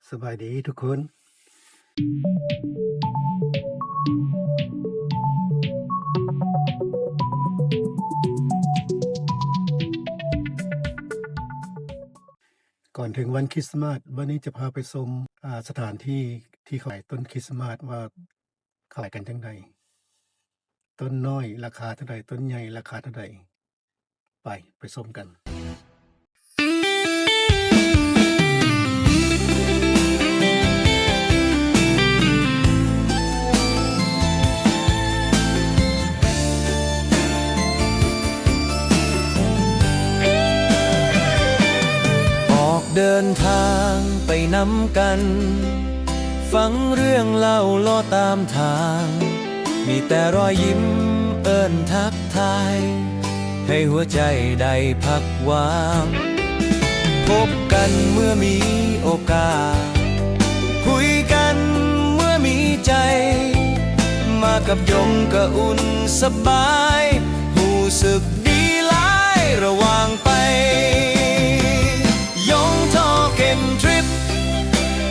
ສະບາຍດີທຸກຄົນ. ກ່ອນເຖິງວັນຄຣິດສະມາດ, ວັນນີ້ຈະພາໄປຊົມ ອາ ສະຖານທີ່ທີ່ຂາຍຕົ້ນຄຣິດສະມາດວ່າຂາຍກັນຈັ່ງໃດ, ຕົ້ນນ້ອຍລາຄາເທົ່າໃດ, ຕົ້ນໃຫຍ່ລາຄາເທົ່າໃດ. ໄປ, ໄປຊົມກັນ. ອອກເດີນທາງໄປນຳກັນ, ຟັງເລື່ອງເລົ່າເລາະຕາມທາງ, ມີແຕ່ຮອຍຍິ້ມເອີ້ນທັກ ທາຍໃຫ້ຫົວໃຈໄດ້ພັກວາງ. ພົບກັນເມື່ອມີໂອກາດ, ຄຸຍກັນເມື່ອມີໃຈ, ມາກັບຢົງກະອຸ່ນສະບາຍ, ຮູ້ສຶກດີຫຼາຍລະຫວ່າງໄປ. ຢົງທໍ່ເກັນທຣິບ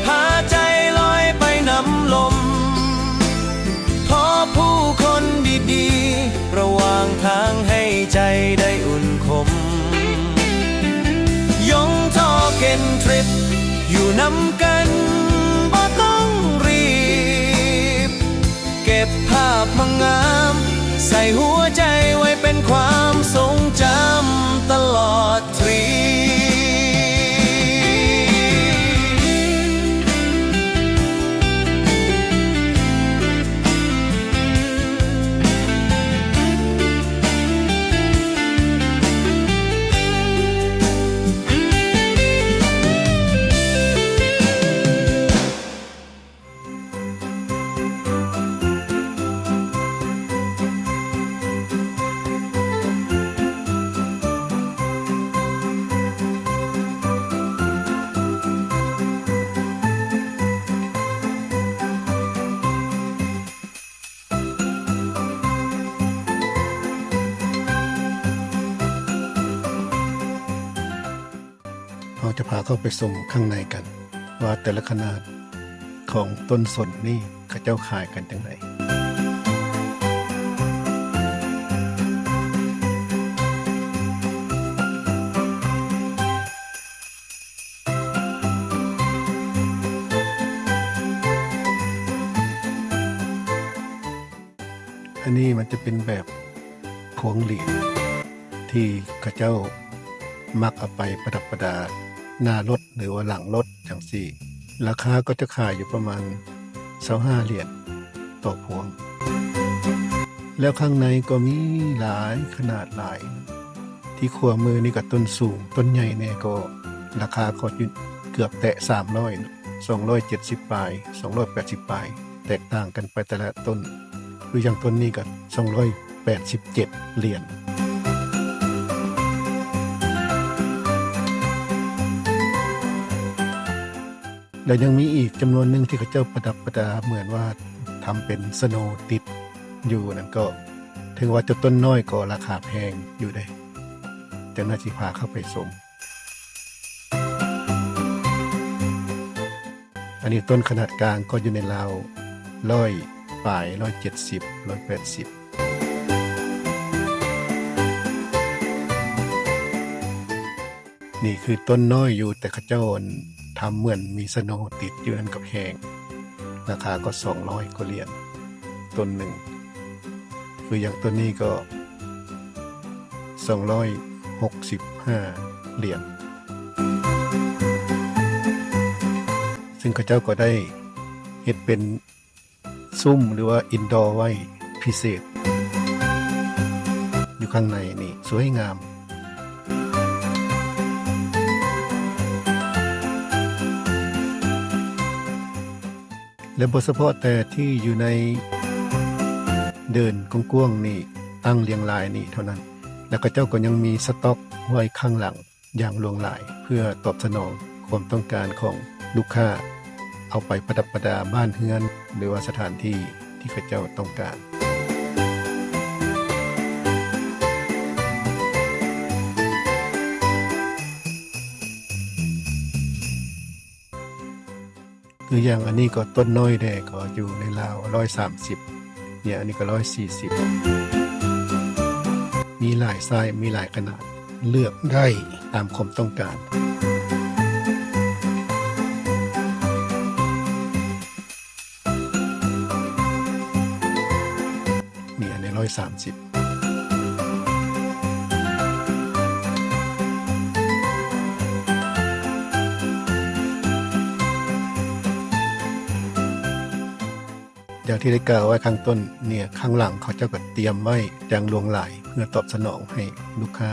ພາໃຈລອຍໄປນຳລົມ, ພໍຜູ້ຄົນດີໆ ລະຫວ່າງທາງໃຫ້ໃຈໄດ້ອຸ່ນຄົມ. ຢົງທໍ່ເກັນທຣິບ ຢູ່ນຳກັນບໍ່ຕ້ອງຣີບ, ເກັບພາບມາງາມ ໃສ່ຫົວໃຈໄວ້ເປັນຄວາມຊົງຈຳຕະຫຼອດ. ເຮົາຈະພາເຂົ້າໄປຊົມຂ້າງໃນກັນ ວ່າແຕ່ລະຂະໜາດຂອງຕົ້ນສົນນີ້ ເຂົາເຈົ້າຂາຍກັນຈັ່ງໃດ. ອັນນີ້ມັນຈະເປັນແບບພວງຫຼຽນ ທີ່ເຂົາເຈົ້າມັກເອົາໄປປະດັບປະດາໜ້າລົດ ຫຼືວ່າຫຼັງລົດຈັ່ງຊີ້. ລາຄາກໍຈະຂາຍຢູ່ປະມານຊາວຫ້າຫຼຽນຕໍ່ພວງ. ແລ້ວຂ້າງໃນກໍມີຫຼາຍຂະໜາດຫຼາຍ ທີ່ຂວາມືນີ້ກໍຕົ້ນສູງ ຕົ້ນໃຫຍ່ແດ່ ກໍລາຄາກໍຢູ່ເກືອບແຕະສາມຮ້ອຍ ສອງຮ້ອຍເຈັດສິບປາຍ ສອງຮ້ອຍແປດສິບປາຍ ແຕກຕ່າງກັນໄປແຕ່ລະຕົ້ນ. ຄືຢ່າງຕົ້ນນີ້ກໍສອງຮ້ອຍແປດສິບເຈັດຫຼຽນ. ແລ້ວຍັງມີອີກຈຳນວນໜຶ່ງທີ່ເຂົາເຈົ້າປະດັບປະດາ ເໝືອນວ່າທຳເປັນສະໂນຕິດຢູ່ນັ້ນ ກໍຖືວ່າຈະຕົ້ນນ້ອຍກໍລາຄາແພງຢູ່ເດ້. ຈັ່ງໜ້ອຍຊິພາເຂົ້າໄປຊົມ. ອັນນີ້ຕົ້ນຂະໜາດກາງກໍຢູ່ໃນລາວ ຮ້ອຍປາຍ ຮ້ອຍເຈັດສິບ ຮ້ອຍແປດສິບ. ນີ້ຄືຕົ້ນນ້ອຍຢູ່ ແຕ່ເຂົາເຈົ້າ ອັນ ທຳເໝືອນມີສະໂນຕິດຢູ່ນັ້ນກໍແພງ, ລາຄາກໍສອງຮ້ອຍກວ່າຫຼຽນຕົ້ນໜຶ່ງ. ຄືຢ່າງຕົ້ນນີ້ກໍສອງຮ້ອຍຫົກສິບຫ້າຫຼຽນ, ຊຶ່ງເຂົາເຈົ້າກໍໄດ້ເຮັດເປັນ ຊຸ້ມ ຫຼືວ່າອິນດໍໄວ້ພິເສດ ຢູ່ຂ້າງໃນນີ້ສວຍງາມ. ແລະ ບໍ່ສະເພາະແຕ່ທີ່ຢູ່ໃນເດີ່ນກວ້າງໆນີ້ ຕັ້ງລຽງລາຍນີ້ເທົ່ານັ້ນ, ແລະ ເຂົາເຈົ້າກໍຍັງມີສະຕັອກໄວ້ຂ້າງຫຼັງ ຢ່າງຫຼວງຫຼາຍ ເພື່ອຕອບສະໜອງຄວາມຕ້ອງການຂອງລູກຄ້າ ເອົາໄປປະດັບປະດາບ້ານເຮືອນ ຫຼືວ່າສະຖານທີ່ທີ່ເຂົາເຈົ້າຕ້ອງການ. ເ ຄືຢ່າງອັນນີ້ກໍຕົ້ນນ້ອຍແດ່ ກໍຢູ່ໃນລາວຮ້ອຍສາມສິບ ເນຍ ອັນນີ້ກໍຮ້ອຍສີ່ສິບ ມີຫຼາຍໄຊ ມີຫຼາຍຂະໜາດ ເລືອກໄດ້ຕາມຄວາມຕ້ອງການ. ນີ້ອັນນີ້ຮ້ອຍສາມສິບ ຢ່າງທີ່ໄດ້ກ່າວໄວ້ຂ້າງຕົ້ນເນຍ ຂ້າງຫຼັງເຂົາເຈົ້າກໍຕຽມໄວ້ຢ່າງຫຼວງຫຼາຍ ເພື່ອຕອບສະໜອງໃຫ້ລູກຄ້າ.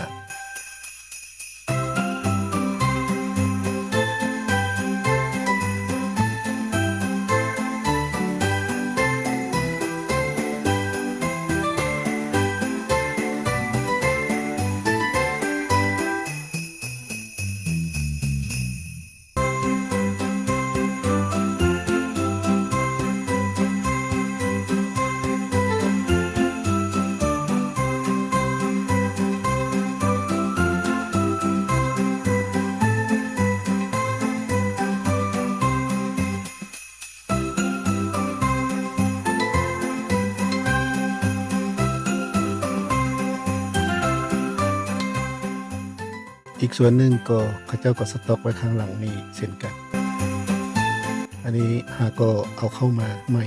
ອີກສ່ວນໜຶ່ງກໍເຂົາເຈົ້າກໍສະຕັອກໄວ້ຂ້າງຫຼັງນີ້ເຊັ່ນກັນ. ອັນນີ້ຫາກໍເອົາເຂົ້າມາໃໝ່.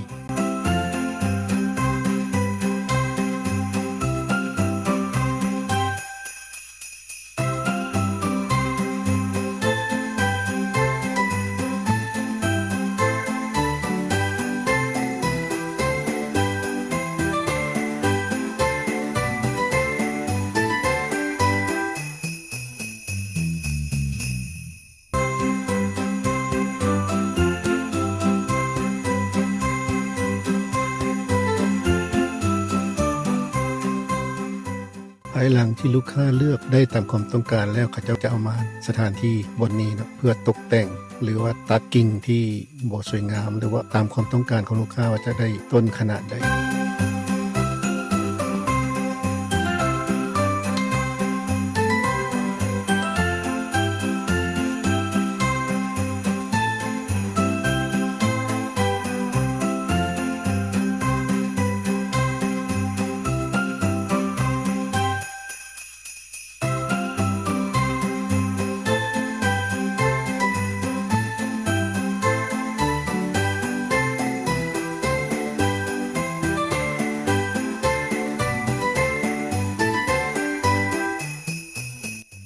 ພາຍຫຼັງທີ່ລູກຄ້າເລືອກໄດ້ຕາມຄວາມຕ້ອງການແລ້ວ ເຂົາເຈົ້າຈະເອົາມາສະຖານທີ່ບ່ອນນີ້ເນາະ ເພື່ອຕົກແຕ່ງ ຫຼືວ່າຕັດກິ່ງທີ່ບໍ່ສວຍງາມ ຫຼືວ່າຕາມຄວາມຕ້ອງການຂອງລູກຄ້າວ່າຈະໄດ້ຕົ້ນຂະໜາດໃດ.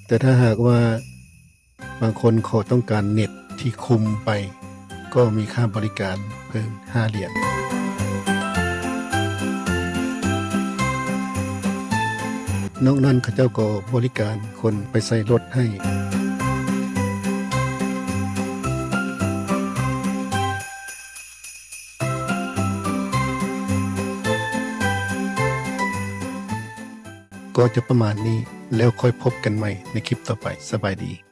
ແຕ່ຖ້າຫາກວ່າບາງຄົນຂໍຕ້ອງການເນັດທີ່ຄຸມໄປ ກໍມີຄ່າບໍລິການເພີ່ມຫ້າຫຼຽນ. ນອກນັ້ນເຂົາເຈົ້າກໍບໍລິການຄົນໄປໃສ່ລົດໃຫ້. ກໍຈະປະມານນີ້ ແລ້ວຄ່ອຍພົບກັນໃໝ່ໃນຄລິບຕໍ່ໄປ. ສະບາຍດີ.